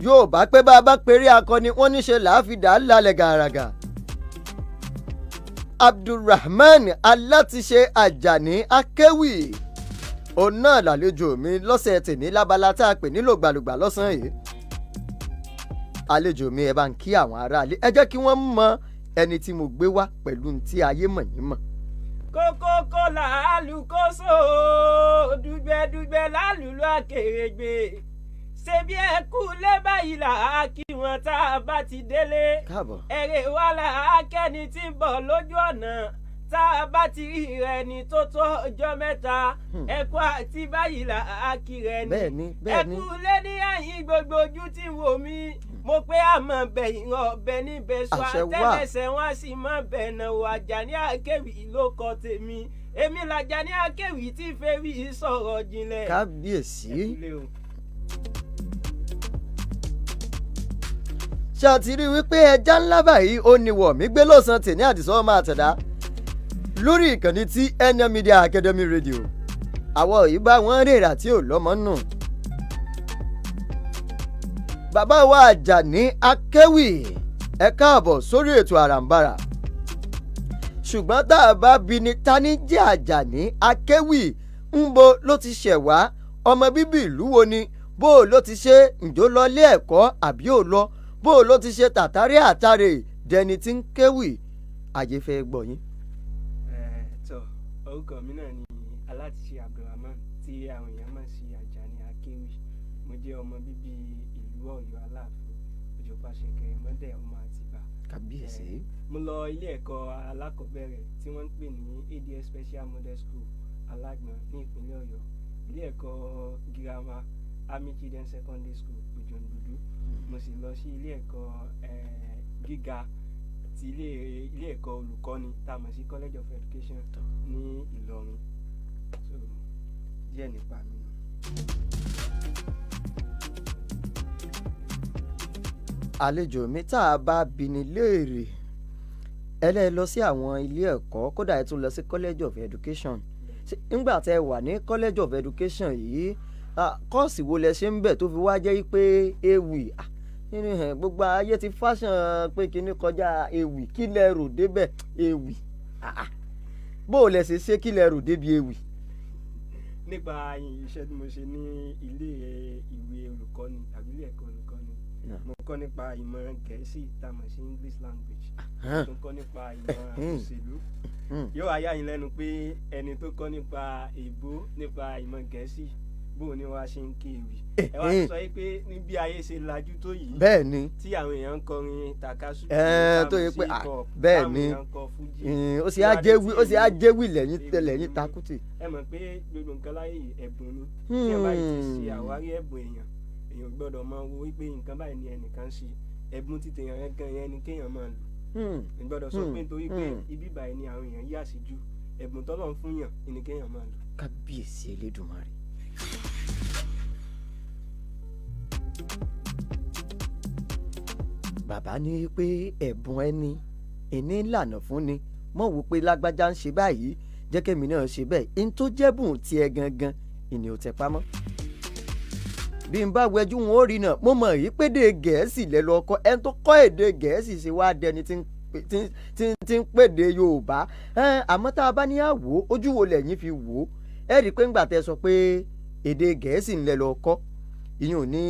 Yóò bá pé bá a bá péré akọni, wọ́n níṣe làá fi dà á lálẹ́ gàràgà. Abdulrahman Alátiṣe Àjàní Akéwì, òun náà làlejò mi lọ́sẹ̀ tèmi lábala tá a pè ní lògbàlògbà lọ́sàn-án yìí. Àlejò mi, ẹ bá ń kí àwọn aráalé, ẹ jẹ́ kí wọ́n mọ ẹni tí mo gbé wá pẹ̀lú tí ayé mọ̀ yín mọ̀. Kókókó làálù kóso, dùgbẹ̀dùgbẹ̀ lálùlù àkèrègbè, ṣebí ẹ kú lé báyìí là á kí wọn tá a bá ti délé. Káàbọ̀. Ẹ̀rẹ̀ wa là á kẹ́ni tí ń bọ̀ lójú ọ̀nà tá a bá ti rí rẹ ní tó tó ọjọ́ mẹ́ta. Ẹ̀kú àti báyìí là á kí rẹ ní. Bẹ́ẹ̀ni, bẹ́ẹ̀ni. Ẹ̀kú lé ní àyín gbogbo ojú tí ń wò mí, mo pé àmọ́ bẹ̀yìn ọ̀bẹ níbẹ̀ sọ. Àṣẹ wà. Àtẹ́lẹsẹ̀ wọn sì mọ́ bẹ̀ náà wò. Àjàní Akéwì ló kọ tèmi, èmi làjàní Akéwì tí fẹ́rí sọ̀rọ̀ jinlẹ̀. Kábíyèsí. Ẹ kúlé o. Ṣé a ti rí i wípé ẹja ńlá báyìí ó ní wọ̀ mí gbé lọ́sàn-án tèmi àdìsọ́ máa tẹ̀dá lórí ìkànnì tí NM Media Academy Radio, àwọn yìí bá wọn rèrà tí ò lọ́mọ nù. Bàbá wa Àjàní Akéwì, ẹ káàbọ̀ sórí ètò àràǹbarà. Ṣùgbọ́n tá a bá bi ni, ta ní jẹ́ Àjàní Akéwì? Ńbo ló ti ṣẹ̀ wá? Ọmọ bíbí ìlú wo ni? Bó o ló ti ṣe? Ǹjọ́ lọ ilé ẹ̀kọ́ àbí ò lọ? Bó o ló ti ṣe tàtàrí àtàrè dẹni tí ń kéwì? Àyè fẹ́ gbọ́ yín. Ẹ tọ, orúkọ mi náà ni Alátiṣe Abdulrahman, tí àwọn èèyàn mọ̀ sí Àjàní Akéwì. Mo jẹ́ ọmọ bíbí ìlú Ọ̀yọ́ Aláàfin, Òjòpàṣẹkẹ Mọdẹ, ọmọ Àtìbà. Kábíyèsí. Mo lọ ilé ẹ̀kọ́ alákọ̀ọ́bẹ̀rẹ̀ tí wọ́n ń pè ní ADS Special Model School, Alágbọ̀n, ní ìpínlẹ̀ Ọ̀yọ́, ilé ẹ̀kọ́ girama Army Children Secondary School, Òjòǹdòdó. Mo sì lọ sí ilé ẹ̀kọ́ gíga ti ilé ẹ̀kọ́ olùkọ́ni tá a mọ̀ sí College of Education ní Ìlọrin. So díẹ̀ nípa mi nù. Àlejò mi, tá a bá bi ni léèrè, ẹ lẹ́ lọ sí àwọn ilé ẹ̀kọ́, kódà ẹ tún lọ sí College of Education. Ṣé ńgbà tẹ wà ní College of Education yìí, course wo lẹ ṣe ń bẹ̀ tó fi wá jẹ́ pé ewì, nínú ẹ̀ gbogbo ayé ti fashion pé kíní kọjá ewì, kí lẹ rò débẹ̀ ewì? Bó o lẹ ṣe ṣe, kí lẹ rò débi ewì? Nípa iṣẹ́ tí mo ṣe ní ilé ìwé olùkọ́ni tàbí ilé ẹ̀kọ́ olùkọ́ni, mo kọ́ nípa ìmọ̀ Gẹ̀ẹ́sì tá a mọ̀ sí English language, mo kọ́ nípa ìmọ̀ òṣèlú. Yóò wá yà yín lẹ́nu pé ẹni tó kọ́ nípa èbó, nípa ìmọ̀ Gẹ̀ẹ́sì, bóun ni wàá ṣe ń kéwì? Ẹ wá sọ yìí pé ní bí ayé ṣe lajú tó yìí, bẹ́ẹ̀ ni tí àwọn èèyàn ń kọrin tàkasúfè, tó yẹ pé, bẹ́ẹ̀ ni, ó sì á jẹ́wì, ó sì á jẹ́wì lẹ́yìn lẹ́yìn takùtì. Ẹ mọ̀ pé gbogbo nǹkan láyé yìí, ẹ̀bùn ni. Tí ẹ bá yìí ti ṣe àwárí ẹ̀bùn èèyàn, èèyàn gbọ́dọ̀ máa wo wípé nǹkan báyìí ni ẹnìkan ṣe. Ẹ̀bùn títẹ̀ èèyàn gan yẹn ni kéèyàn máa lò. Ẹ gbọ́dọ̀ sọ pé nítorí pé ibi báyìí ni àwọn èèyàn yà sí jù. Ẹ̀bùn tọ́lọ́run fún yàn ni kéèyàn máa lò. Kábíyèsí Elédùmarè. Bàbá ní pé ẹ̀bùn ẹni ìní ìlànà fún ni mọ̀ wò pé lágbájá ń ṣe báyìí, jẹ́ kémi náà ṣe bẹ́ẹ̀. N tó jẹ́bùn tiẹ̀ gangan ìní ò tẹ pamọ́. Bí n bá wẹjú wọn ó rí náà, mo mọ̀ yí pé èdè Gẹ̀ẹ́sì lẹ lọ kọ́. Ẹni tó kọ́ èdè Gẹ̀ẹ́sì ṣe wá dẹni tí ń pèdè Yorùbá? Àmọ́ tá a bá ní àwò, ojú wo lẹ́yìn fi wò ó? Ẹ rí i pé ńgbà tẹ sọ pé èdè Gẹ̀ẹ́sì ńlẹ̀ lọ kọ́, ìyún ní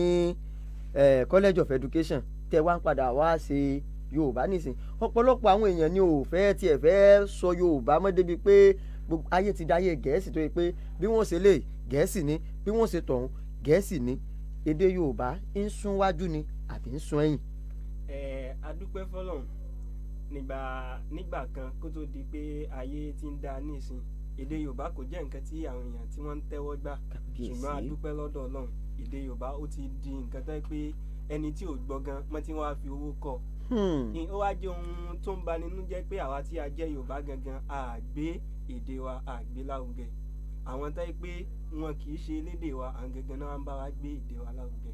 College of Education, tẹ wá ń padà wá ṣe Yorùbá nísìn, ọ̀pọ̀lọpọ̀ àwọn èèyàn ni ò fẹ́ tiẹ̀ fẹ́ sọ Yorùbá mọ́, débi pé gbogbo ayé ti dáyé Gẹ̀ẹ́sì, tó yẹ pé bí wọ́n ṣe lè Gẹ̀ẹ́sì ni, bí wọ́n ṣe tọ̀hún Gẹ̀ẹ́sì ni. Èdè Yorùbá ń sún wájú ni àbí ń sún ẹ̀yìn? Ẹ adúpẹ́ fọ́lọ́run. Nígbà kan, kó tó di pé ayé ti ń da nísìn, èdè Yorùbá kò jẹ́ nǹkan tí àwọn èèyàn tí wọ́n ń tẹ́wọ́ gbà. Ṣùgbọ́n adúpẹ́ lọ́dọ̀ Ọlọ́run, èdè Yorùbá ó ti di nǹkan tó yẹ pé ẹni tí ò gbọ́ gan mọ́ tí wọ́n á fi owó kọ́. Ó wá jẹ́ ohun tó ń bani nínú jẹ́ pé àwa tí a jẹ́ Yorùbá gangan, a gbé èdè wa, a gbé lárugẹ. Àwọn tó yẹ pé wọn kì í ṣe elédè wa, àwọn gangan náà ń bá wa gbé èdè wa lárugẹ.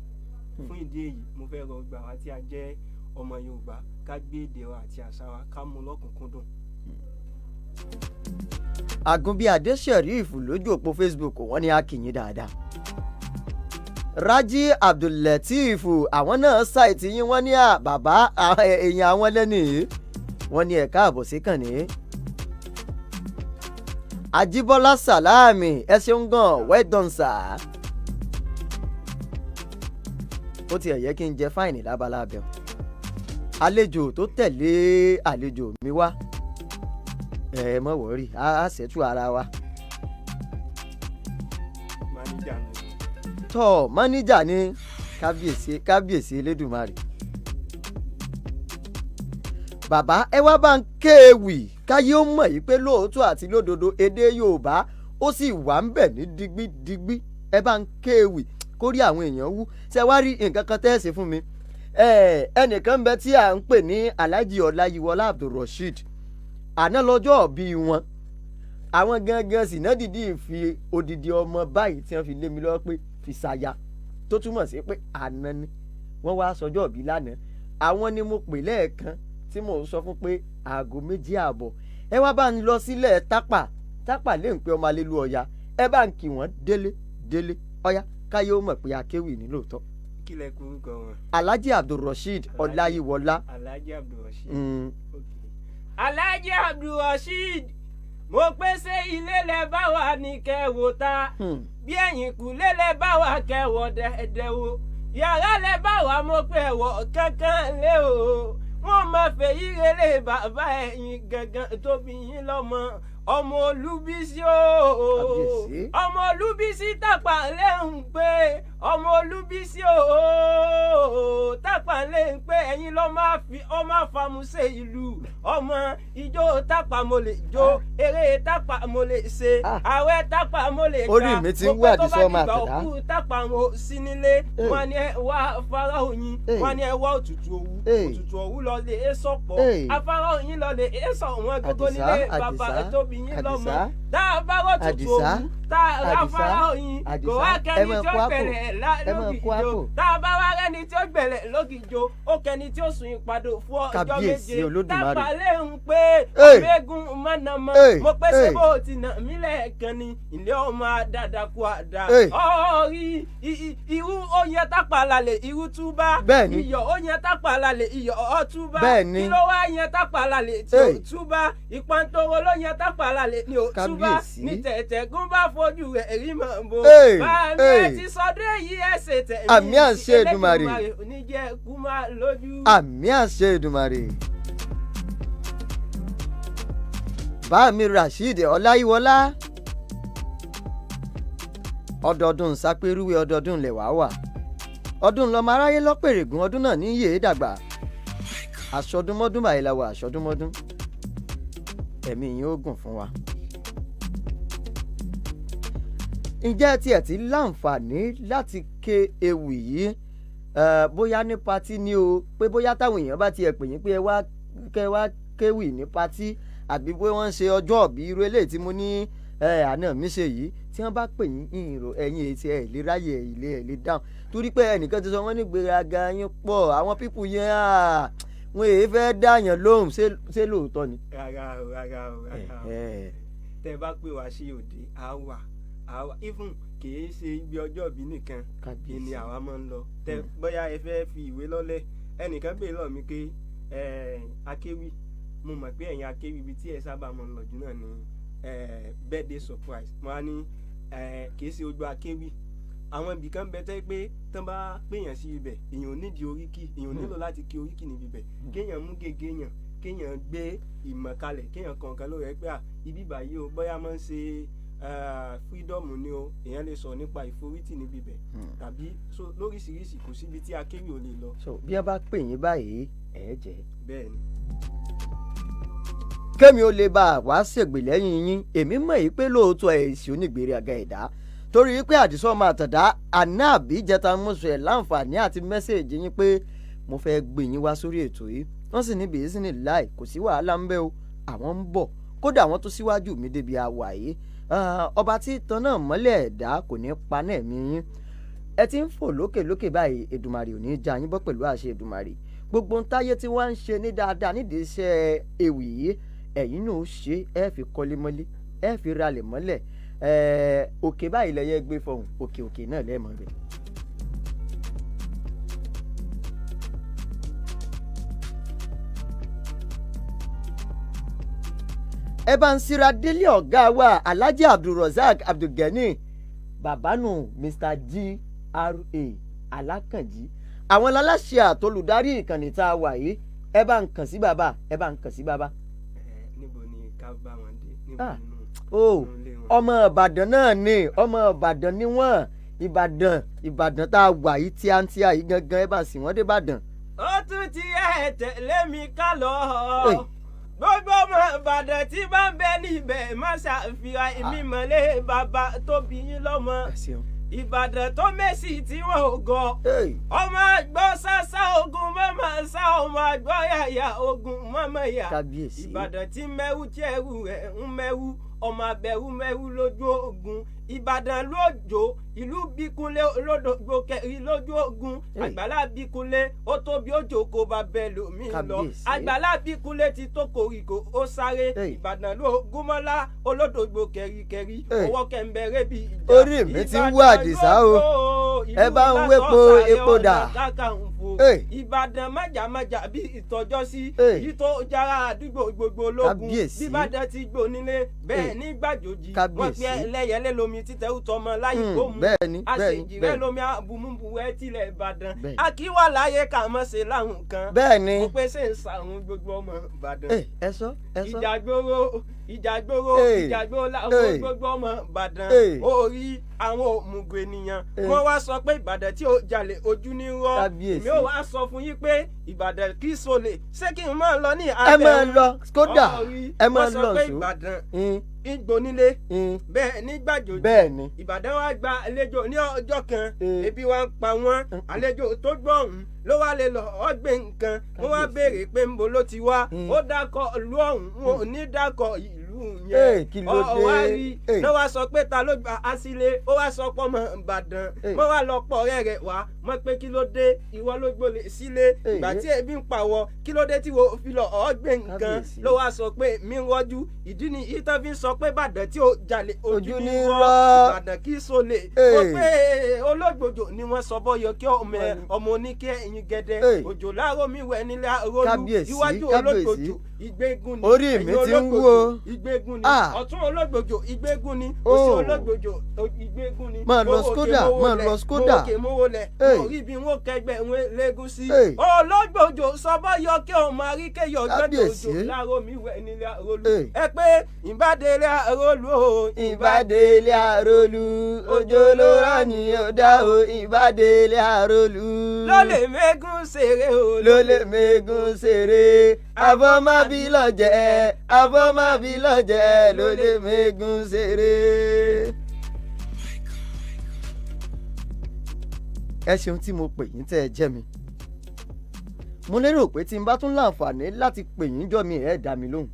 Fún ìdí èyí, mo fẹ́ rọ gbogbo àwa tí a jẹ́ ọmọ Yorùbá ká gbé èdè wa àti àṣà wa, ká mú lọ́kùnkúndùn. Àgúnbíadé Sheriff lójú òpó Facebook, wọ́n ní a kì yín dáadáa. Raji Abdulleteef àwọn náà ṣàìtì yín, wọ́n ní bàbá èèyàn àwọn lẹ́nu yìí, wọ́n ní ẹ̀ka àbọ̀ sí kàn ní. Ajíbọ́lá Sàlámì, ẹ ṣeun gan, well done sir. Ó tiẹ̀ yẹ kí n jẹ fáìnì lábala abẹ́ àlejò tó tẹ̀lé àlejò mi wá, ẹ mọ̀ wọ́rì, á ṣẹ́tù ara wa. Máníjà mi. Tọ́ máníjà ni, kábíyèsí kábíyèsí Elédùmarè. Bàbá ẹ wá bá ń kéwì káyé ó mọ̀ yìí pé lóòótọ́ àti lódodo èdè Yorùbá ó sì wà ń bẹ̀ ní digbídigbí. Ẹ bá ń kéwì kórí àwọn èèyàn wú. Ṣe wá rí nǹkan kan tẹ́ ẹ ṣe fún mi? Ẹnìkan ń bẹ tí à ń pè ní Alhaji Ọláyíwọlá Abdulrasheed, àná lọ́jọ́ òbí wọn, àwọn gangan sì náà dìdí fi odidi ọmọ báyìí tí wọ́n fi lé mi lọ́wọ́ pé fi ṣaya, tó túmọ̀ sí pé àná ni wọ́n wá sọjọ́ òbí lánàá. Àwọn ni mo pè lẹ́ẹ̀kan tí mò ń sọ fún pé 2:30 ẹ wá bá ń lọ sílẹ̀ tápà tápà lè ń pe ọmọ alélu ọ̀ya, ẹ bá ń kí wọ́n délé délé ọ̀ya káyé ó mọ̀ pé akéwì ní lóòótọ́. Kí lẹ kú orúkọ wọn? Alhaji Abdulrasheed Ọláyíwọlá. Alhaji Abdulrasheed. Alhaji Abdulrasheed, mo pèsè ilé lẹ bá wa ní kẹwò ta, bí ẹ̀yìn kùlé lẹ bá wa kẹwò dẹ̀dẹ̀ wo, yàrá lẹ bá wa mo pé ẹ̀wọ̀ kankan lé o, wọ́n máa fèyí relé bàbá ẹ̀yìn gangan tó bí yín lọ́mọ, ọmọ Olúbísí o, ọmọ Olúbísí tàpá lé ń pé, ọmọ Olúbísí o tàpá lé ń pé, ẹ̀yin lọ́ máa fi ọmọ àfàmùsẹ̀ ìlú, ọmọ ìjó tàpá mo lè jó, eré tàpá mo lè ṣe, àwẹ̀ tàpá mo lè kà, orí mi ti ń wá àdìsọ́ ọmọ àtàdá, òkú tàpá mo sí nílé, wọ́n ní ẹ wá afárá oyin, wọ́n ní ẹ wá òtútù òwú, òtútù òwú lọ lè é sọ̀pọ̀, afárá oyin lọ lè é sọ̀ wọ́n gbogbo nílé bàbá tóbi yín lọ́mọ, tá a bá rọ̀ tutù òwú, tá a rà afárá oyin, kò wá kẹ́ni tí ó gbẹ̀lẹ̀ lógìjó, tá a bá wá rẹ́ni tí ó gbẹ̀lẹ̀ lógìjó, ó kẹ́ni tí ó sùn ìpàdé fún ọjọ́ méje, tápà lè ń pé ọ̀mẹ́gun mọ̀nàmọ́, mo pé ṣé bó ti nà mí lẹ́ẹ̀kan ni ilé ọmọ àdàdàkú àdà ọ̀rí irú oyin tápà lálẹ́ irú túbá, iyọ̀ oyin tápà lálẹ́ iyọ̀ ọ̀túbá, kí ló wá yẹn tápà lálẹ́ tí ó túbá, ìpàntóró ló yẹn tápà lálẹ́ ni ó túbá, ní tẹ̀tẹ̀ gún bá fojú rẹ̀ rí mọ̀ bò, bá mi ti sọdún èyí ẹsẹ̀ tẹ̀ mí, àmì àṣẹ Èdùmàrè oníjẹ́ kú máa lójú. Àmì àṣẹ Èdùmàrè. Bá mi Rasheed Ọláyíwọlá, ọdọọdún sápérúwé, ọdọọdún lẹ̀wá wà, ọdún lọmọ aráyé lọ́pẹ̀rẹ̀gùn, ọdún náà ní yèé dàgbà, àṣọdúnmọ́dún báyìí la wà, àṣọdúnmọ́dún, ẹ̀mí yín ó gùn fún wa. Ǹjẹ́ tiẹ̀ ti láǹfààní láti ké ewì yìí bóyá ní patí ni o, pé bóyá táwọn èèyàn bá tiẹ̀ pè yín pé ẹ wá kẹ́ wá kéwì ní patí, àbí pé wọ́n ń ṣe ọjọ́ òbí irú eléyìí tí mo ní àná mi ṣe yìí, tí wọ́n bá pè yín ìrò ẹ̀yìn ètí ẹ̀ lè ráyè ẹ̀ lè ẹ̀ lè dáhùn, torí pé ẹnìkan ti sọ wọ́n ní gbéraga yín pọ̀, àwọn pípù yẹn wọn èyí fẹ́ dáyàn lóhùn, ṣé lóòótọ́ ni. Rárá o, rárá o, rárá o, tẹ bá pè wá sí òde á wà, even kìí ṣe ibi ọjọ́ ìbí nìkan ni àwa máa ń lọ. Tẹ bóyá ẹ fẹ́ fi ìwé lọ́lẹ̀, ẹnìkan béèrè lọ́ọ̀ mi pé akéwì, mo mọ̀ pé ẹ̀yin akéwì ibi tí ẹ sábà máa ń lọ jù náà ni birthday surprise. Mo á ní kìí ṣe ojú akéwì, àwọn ibì kan bẹ tẹ́ pé tán bá péyàn sí ibẹ̀, èèyàn ò nídìí oríkì, èèyàn ò nílò láti kí oríkì níbi ibẹ̀, kéèyàn mú gègé yàn, kéèyàn gbé ìmọ̀ kalẹ̀, kéèyàn kọ̀ọ̀kan lórí ẹ pé ibi báyìí o, bóyá máa ń ṣe freedom ni o, èèyàn lè sọ nípa ìforítì níbi ibẹ̀ tàbí so lóríṣiríṣi, kò síbi tí akéwì ò lè lọ. So bí wọ́n bá pè yín báyìí ẹ jẹ́. Bẹ́ẹ̀ ni. Kémi ó lè bá a wá ṣègbè lẹ́yìn yín, èmi mọ̀ yìí pé lóòótọ́ ẹ̀ sì onígbèrè ẹ̀dá, torí pé àdìsọ́ máa tàdá àná àbí jẹta mọ́sù ẹ̀ láǹfààní àti mẹ́sẹ̀ẹ̀jì yín pé mo fẹ́ gbé yín wá sórí ètò yìí, wọ́n sì níbi yìí sì ní láì kò sí wàhálà ń bẹ o, àwọn ń bọ̀, kódà àwọn tó síwájú mi débi àwà yìí, ọba tí tan náà mọ́lẹ̀ ẹ̀dá kò ní pa náà mí yín, ẹ ti ń fò lókè lókè báyìí, Èdùmàrè ò ní já yín bọ́ pẹ̀lú àṣẹ Èdùmàrè, gbogbo ń táyé tí wọ́n ń ṣe ní dáadáa nídìí iṣẹ́ ewì yìí, ẹ̀yin náà ó ṣe, ẹ fi kọ́lé mọ́lé, ẹ fi ralẹ̀ mọ́lẹ̀, òkè báyìí lẹ́yẹ gbé fọhùn, òkè òkè náà lẹ́ẹ̀mọ́ rẹ̀. Ẹ bá ń síra délé ọ̀gá wa Alhaji Abdulrozak Abdulgani babanu Mr GRA Alákànjí, àwọn aláṣẹ àtolùdarí ìkànnì tá a wà yìí. Ẹ bá ń kàn sí bàbá, ẹ bá ń kàn sí bàbá. Níbo ni ká bá wọn dé? Níbo nínú ilé wọn? Ọmọ Ìbàdàn náà ni, ọmọ Ìbàdàn ni wọ́n. Ìbàdàn, Ìbàdàn tá a wà yìí tíátíá yìí gangan, ẹ bá sì wọ́n dé Ìbàdàn. Ó tún ti ẹ̀ tẹ̀lé mi ká lọ. Gbogbo ọmọ Ìbàdàn tí bá ń bẹ níbẹ̀ má ṣàfihàn èmi mọ̀lẹ́ bàbá tó bí yín lọ́mọ. Ìbàdàn tó mẹ́sì tí wọ́n ò gọ̀. Ọmọ àgbọ̀ sásá ogun mọ́mọ́ sá, ọmọ àgbọ̀ yàyà ogun mọ́mọ́ yà. Ìbàdàn tí mẹ́wú tí ẹrù rẹ̀ ń mẹ́wú, ọmọ abẹ́rú mẹ́wú lójú ogun. Ìbàdàn lójó ìlú Bíkúnlé olódògbò kẹrin lójú ogun. Àgbàlá Bíkúnlé ó tóbi ó jókòó bá bẹ́ẹ̀ lómi lọ. Àgbàlá Bíkúnlé ti tó koríko ó sáré. Ìbàdàn ló gúnmọ́lá olódògbò kẹríkẹrí ọwọ́ kẹ̀mbẹ̀rẹ̀ bí ìjà. Orí mi ti ń wá Àdìsá o, ẹ bá ń wépo epo dà. Ìbàdàn májàmájà bí ìtọ́jọ́ sí yìí tó jára àdúgbò gbogbo lógun. Bíbàdàn ti gbónílé bẹ́ẹ̀ ní gbàjòjì wọ́n pe ẹlẹ́yẹlé lomi títẹ̀wù tọmọ láyé kó mu. Àṣejì rẹ lomi abùmùbù ẹ tilẹ̀ Ìbàdàn. Akíwà láyé kà mọ́ ṣe láwùn kan. Mo pé ṣe ń sàrùn gbogbo ọmọ Ìbàdàn. Ẹ sọ, ẹ sọ. Ìjàgbóró, ìjàgbóró, ìjàgbóró làwọn gbogbo ọmọ Ìbàdàn. Orí àwọn òmùgọ̀ ènìyàn wọ́n wá sọ pé Ìbàdàn tí ó jalè ojú ní rọ́. Èmi ò wá sọ fún yín pé Ìbàdàn kì í solè. Ṣé kí n máa lọ ní abẹ́? Ẹ máa lọ kódà, ẹ máa lọ sùn. Wọ́n sọ pé Ìbàdàn ìgbónílé bẹ́ẹ̀ ní gbàjòjì. Ìbàdàn wá gba àlejò ní ọjọ́ kan, ebi wá ń pa wọ́n. Àlejò tó gbọ́ ọ̀hún ló wá lè lọ ọgbẹ́ nǹkan. Wọ́n wá béèrè pé ńbo ló ti wá. Ó dákọ̀ ìlú ọ̀hún, wọn ò ní dákọ̀ ìlú yẹn. Ọ̀wá rí ló wá sọ pé ta ló gba asílẹ̀, ó wá sọ pé ọmọ Ìbàdàn. Wọ́n wá lọ pọ̀ ọ̀rẹ́ rẹ̀ wá, wọ́n pé kí ló dé ìwọ ló gbolè sílé ìgbà tí ebi ń pàwọ́, kí ló dé tí wo fi lọ ọgbẹ́ nǹkan? Ló wá sọ pé mi ń rọ́jú. Ìdí ni ìtàn fi ń sọ pé Ìbàdàn tí ó jalè ojú ní rọ́, Ìbàdàn kì í solè. Mo pé olóògbòjò ni wọ́n sọ bọ́yọ kí ọmọ oníkẹ́ ẹ̀yìn gẹ́dẹ́ òjò láàárọ̀ mi wẹ̀ nílẹ̀ arólú iwájú olóògbòjò ìgbégun ni. Orí mi ti ń wú o. Ìgbégun ni ọ̀tún olóògbòjò ìgbégun ni òsì olóògbòjò ìgbégun ni. Máa lọ Skoda, máa lọ Skoda. Mo òkè mo wọlé mo rí bí wọn kẹgbẹ́ wọn léegun sí. Olóògbòjò sọ bọ́yọ kí ọmọ àríkèyọ̀ gbẹ́dọ̀ òjò láàárọ̀ mi wẹ̀ nílẹ̀ arólú. Ẹ pé ìbádẹ́lẹ̀ arólú o. Ìbádẹ́lẹ̀ arólú òjò ló rọ̀ ní ọ̀dà o. Ìbádẹ́lẹ̀ arólú. Ló lè mẹ́gùn ṣeré o. Ló lè mẹ́gùn ṣeré. Àfọ̀mọ́bí lọ́jẹ́, àfọ̀mọ́bí lọ́jẹ́ ló lè mẹ́gùn ṣeré. Ẹ ṣeun tí mo pè yín tẹ́ ẹ jẹ́ mi. Mo lérò pé tí n bá tún láǹfààní láti pè yín jọ mi, ẹ dá mi lóhùn.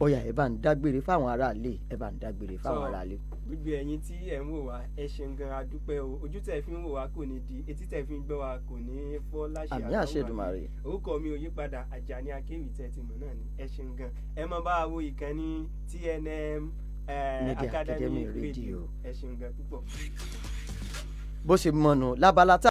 Ọ̀yà, ẹ bá ń dágbére fáwọn aráalé, ẹ bá ń dágbére fáwọn aráalé. Gbogbo ẹ̀yin tí ẹ̀ ń wò wá, ẹ ṣeun gan, a dúpẹ́ o. Ojú tẹ̀ fi ń wò wá kò ní di, etí tẹ̀ fi ń gbọ́ wá kò ní fọ́ láṣẹ. Àmì àṣẹ Èdùmàrè. Orúkọ mi ò yí padà, Àjàní Akéwì tẹ̀ ti mọ̀ náà ni. Ẹ ṣeun gan, ẹ máa bá wa wo ìkànnì TNM Media Academy Academy Radio. Radio. Ẹ ṣeun gan púpọ̀. Bó ṣe mọ̀nà lábala tá.